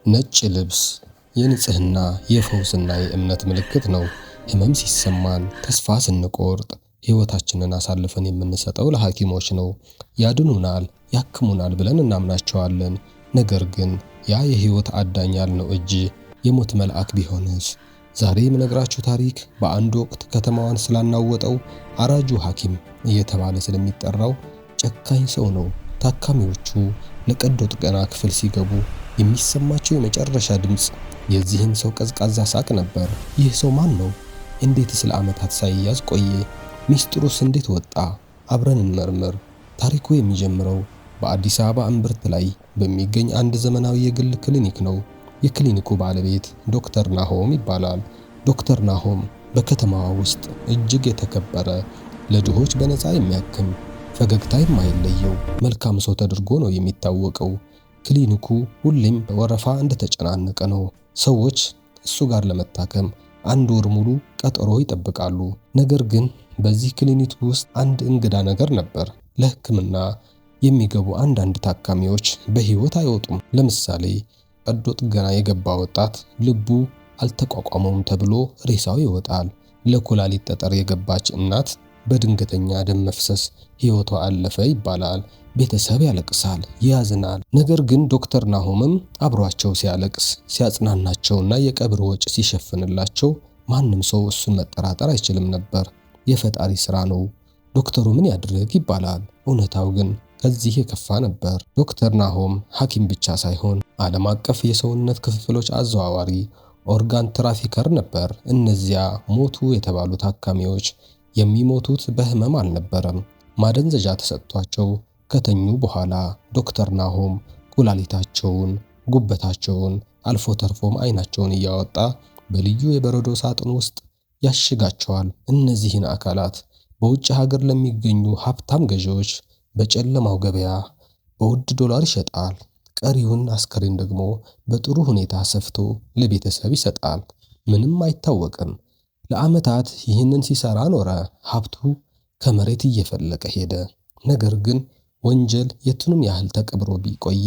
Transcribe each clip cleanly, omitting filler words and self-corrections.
ነጭ ልብስ የንጽህና የፈውስና የእምነት ምልክት ነው። ህመም ሲሰማን፣ ተስፋ ስንቆርጥ ሕይወታችንን አሳልፈን የምንሰጠው ለሐኪሞች ነው። ያድኑናል፣ ያክሙናል ብለን እናምናቸዋለን። ነገር ግን ያ የሕይወት አዳኝ ያልነው እጅ የሞት መልአክ ቢሆንስ? ዛሬ የምነግራችሁ ታሪክ በአንድ ወቅት ከተማዋን ስላናወጠው አራጁ ሐኪም እየተባለ ስለሚጠራው ጨካኝ ሰው ነው። ታካሚዎቹ ለቀዶ ጥገና ክፍል ሲገቡ የሚሰማቸው የመጨረሻ ድምፅ የዚህን ሰው ቀዝቃዛ ሳቅ ነበር። ይህ ሰው ማን ነው? እንዴትስ ለዓመታት ሳይያዝ ቆየ? ሚስጥሩስ እንዴት ወጣ? አብረን እንመርምር። ታሪኩ የሚጀምረው በአዲስ አበባ እምብርት ላይ በሚገኝ አንድ ዘመናዊ የግል ክሊኒክ ነው። የክሊኒኩ ባለቤት ዶክተር ናሆም ይባላል። ዶክተር ናሆም በከተማዋ ውስጥ እጅግ የተከበረ፣ ለድሆች በነፃ የሚያክም፣ ፈገግታ የማይለየው መልካም ሰው ተደርጎ ነው የሚታወቀው። ክሊኒኩ ሁሌም ወረፋ እንደተጨናነቀ ነው። ሰዎች እሱ ጋር ለመታከም አንድ ወር ሙሉ ቀጠሮ ይጠብቃሉ። ነገር ግን በዚህ ክሊኒክ ውስጥ አንድ እንግዳ ነገር ነበር። ለሕክምና የሚገቡ አንዳንድ ታካሚዎች በሕይወት አይወጡም። ለምሳሌ ቀዶ ጥገና የገባ ወጣት ልቡ አልተቋቋመውም ተብሎ ሬሳው ይወጣል። ለኩላሊት ጠጠር የገባች እናት በድንገተኛ ደም መፍሰስ ሕይወቷ አለፈ ይባላል። ቤተሰብ ያለቅሳል፣ ያዝናል። ነገር ግን ዶክተር ናሆምም አብሯቸው ሲያለቅስ፣ ሲያጽናናቸውና የቀብር ወጪ ሲሸፍንላቸው ማንም ሰው እሱን መጠራጠር አይችልም ነበር። የፈጣሪ ስራ ነው፣ ዶክተሩ ምን ያድርግ ይባላል። እውነታው ግን ከዚህ የከፋ ነበር። ዶክተር ናሆም ሐኪም ብቻ ሳይሆን ዓለም አቀፍ የሰውነት ክፍፍሎች አዘዋዋሪ፣ organ trafficker ነበር። እነዚያ ሞቱ የተባሉ ታካሚዎች የሚሞቱት በህመም አልነበረም። ማደንዘዣ ተሰጥቷቸው ከተኙ በኋላ ዶክተር ናሆም ኩላሊታቸውን፣ ጉበታቸውን፣ አልፎ ተርፎም አይናቸውን እያወጣ በልዩ የበረዶ ሳጥን ውስጥ ያሽጋቸዋል። እነዚህን አካላት በውጭ ሀገር ለሚገኙ ሀብታም ገዢዎች በጨለማው ገበያ በውድ ዶላር ይሸጣል። ቀሪውን አስከሬን ደግሞ በጥሩ ሁኔታ ሰፍቶ ለቤተሰብ ይሰጣል። ምንም አይታወቅም። ለዓመታት ይህንን ሲሰራ ኖረ። ሀብቱ ከመሬት እየፈለቀ ሄደ። ነገር ግን ወንጀል የቱንም ያህል ተቀብሮ ቢቆይ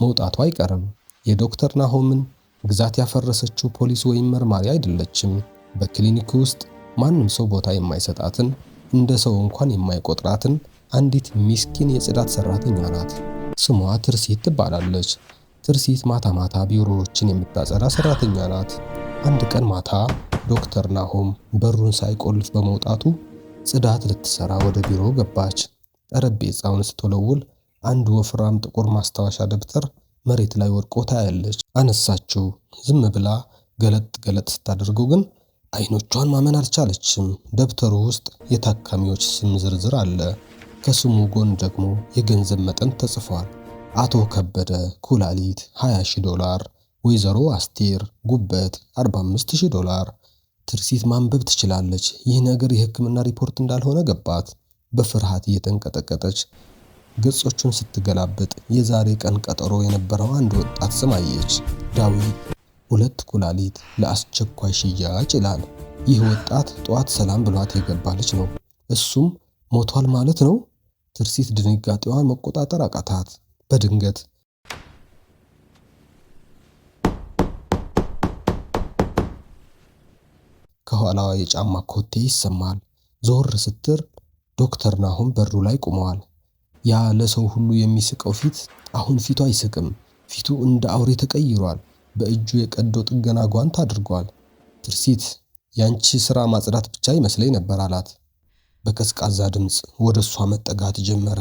መውጣቱ አይቀርም። የዶክተር ናሆምን ግዛት ያፈረሰችው ፖሊስ ወይም መርማሪ አይደለችም። በክሊኒኩ ውስጥ ማንም ሰው ቦታ የማይሰጣትን፣ እንደ ሰው እንኳን የማይቆጥራትን አንዲት ሚስኪን የጽዳት ሰራተኛ ናት። ስሟ ትርሲት ትባላለች። ትርሲት ማታ ማታ ቢሮዎችን የምታጸዳ ሰራተኛ ናት። አንድ ቀን ማታ ዶክተር ናሆም በሩን ሳይቆልፍ በመውጣቱ ጽዳት ልትሰራ ወደ ቢሮ ገባች። ጠረጴዛውን ስትወለውል አንድ ወፍራም ጥቁር ማስታወሻ ደብተር መሬት ላይ ወድቆ ታያለች። አነሳችው። ዝም ብላ ገለጥ ገለጥ ስታደርገው ግን አይኖቿን ማመን አልቻለችም። ደብተሩ ውስጥ የታካሚዎች ስም ዝርዝር አለ። ከስሙ ጎን ደግሞ የገንዘብ መጠን ተጽፏል። አቶ ከበደ ኩላሊት 20 ሺህ ዶላር፣ ወይዘሮ አስቴር ጉበት 45 ሺህ ዶላር። ትርሲት ማንበብ ትችላለች። ይህ ነገር የሕክምና ሪፖርት እንዳልሆነ ገባት። በፍርሃት እየተንቀጠቀጠች ገጾቹን ስትገላብጥ የዛሬ ቀን ቀጠሮ የነበረው አንድ ወጣት ስም አየች። ዳዊት፣ ሁለት ኩላሊት ለአስቸኳይ ሽያጭ ይላል። ይህ ወጣት ጠዋት ሰላም ብሏት የገባ ልጅ ነው። እሱም ሞቷል ማለት ነው። ትርሲት ድንጋጤዋን መቆጣጠር አቃታት። በድንገት ከኋላዋ የጫማ ኮቴ ይሰማል። ዞር ስትል ዶክተር ናሆም በሩ ላይ ቆመዋል። ያ ለሰው ሁሉ የሚስቀው ፊት አሁን ፊቱ አይስቅም። ፊቱ እንደ አውሬ ተቀይሯል። በእጁ የቀዶ ጥገና ጓንት አድርጓል። ትርሲት፣ ያንቺ ስራ ማጽዳት ብቻ ይመስለኝ ነበር አላት። በቀዝቃዛ ድምፅ ወደ እሷ መጠጋት ጀመረ።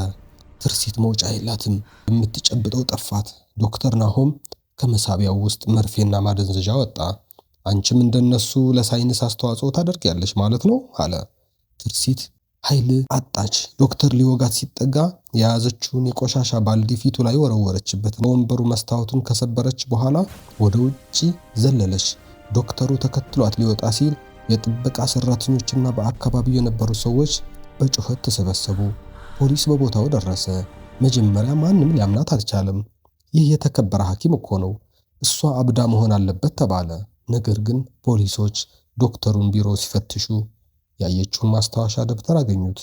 ትርሲት መውጫ የላትም። የምትጨብጠው ጠፋት። ዶክተር ናሆም ከመሳቢያው ውስጥ መርፌና ማደንዘዣ ወጣ። አንቺም እንደነሱ ለሳይንስ አስተዋጽኦ ታደርጊያለሽ ማለት ነው አለ። ትርሲት ኃይል አጣች። ዶክተር ሊወጋት ሲጠጋ የያዘችውን የቆሻሻ ባልዲ ፊቱ ላይ ወረወረችበት። በወንበሩ መስታወቱን ከሰበረች በኋላ ወደ ውጪ ዘለለች። ዶክተሩ ተከትሏት ሊወጣ ሲል የጥበቃ ሰራተኞችና በአካባቢው የነበሩ ሰዎች በጩኸት ተሰበሰቡ። ፖሊስ በቦታው ደረሰ። መጀመሪያ ማንም ሊያምናት አልቻለም። ይህ የተከበረ ሐኪም እኮ ነው፣ እሷ አብዳ መሆን አለበት ተባለ። ነገር ግን ፖሊሶች ዶክተሩን ቢሮ ሲፈትሹ ያየችውን ማስታወሻ ደብተር አገኙት።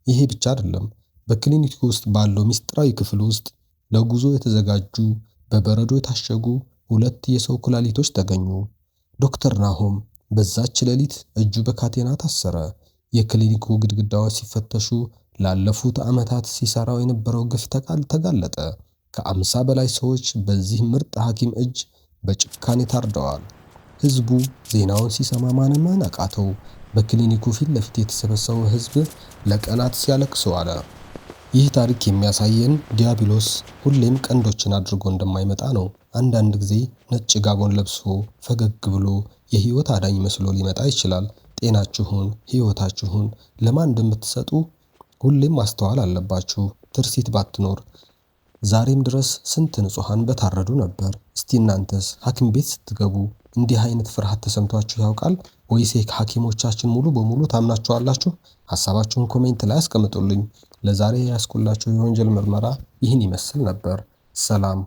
ይሄ ብቻ አይደለም። በክሊኒክ ውስጥ ባለው ምስጢራዊ ክፍል ውስጥ ለጉዞ የተዘጋጁ በበረዶ የታሸጉ ሁለት የሰው ኩላሊቶች ተገኙ። ዶክተር ናሆም በዛች ሌሊት እጁ በካቴና ታሰረ። የክሊኒኩ ግድግዳዎች ሲፈተሹ ላለፉት ዓመታት ሲሰራው የነበረው ግፍ ተጋለጠ። ከ50 በላይ ሰዎች በዚህ ምርጥ ሐኪም እጅ በጭካኔ ታርደዋል። ህዝቡ ዜናውን ሲሰማ ማመን አቃተው። በክሊኒኩ ፊት ለፊት የተሰበሰበው ህዝብ ለቀናት ሲያለቅስ ዋለ። ይህ ታሪክ የሚያሳየን ዲያብሎስ ሁሌም ቀንዶችን አድርጎ እንደማይመጣ ነው። አንዳንድ ጊዜ ነጭ ጋቦን ለብሶ ፈገግ ብሎ የህይወት አዳኝ መስሎ ሊመጣ ይችላል። ጤናችሁን፣ ህይወታችሁን ለማን እንደምትሰጡ ሁሌም ማስተዋል አለባችሁ። ትርሲት ባትኖር ዛሬም ድረስ ስንት ንጹሐን በታረዱ ነበር። እስቲ እናንተስ ሐኪም ቤት ስትገቡ እንዲህ አይነት ፍርሃት ተሰምቷችሁ ያውቃል ወይስ ሐኪሞቻችን ሙሉ በሙሉ ታምናችኋላችሁ? ሀሳባችሁን comment ላይ አስቀምጡልኝ። ለዛሬ ያስኩላችሁ የወንጀል ምርመራ ይህን ይመስል ነበር። ሰላም።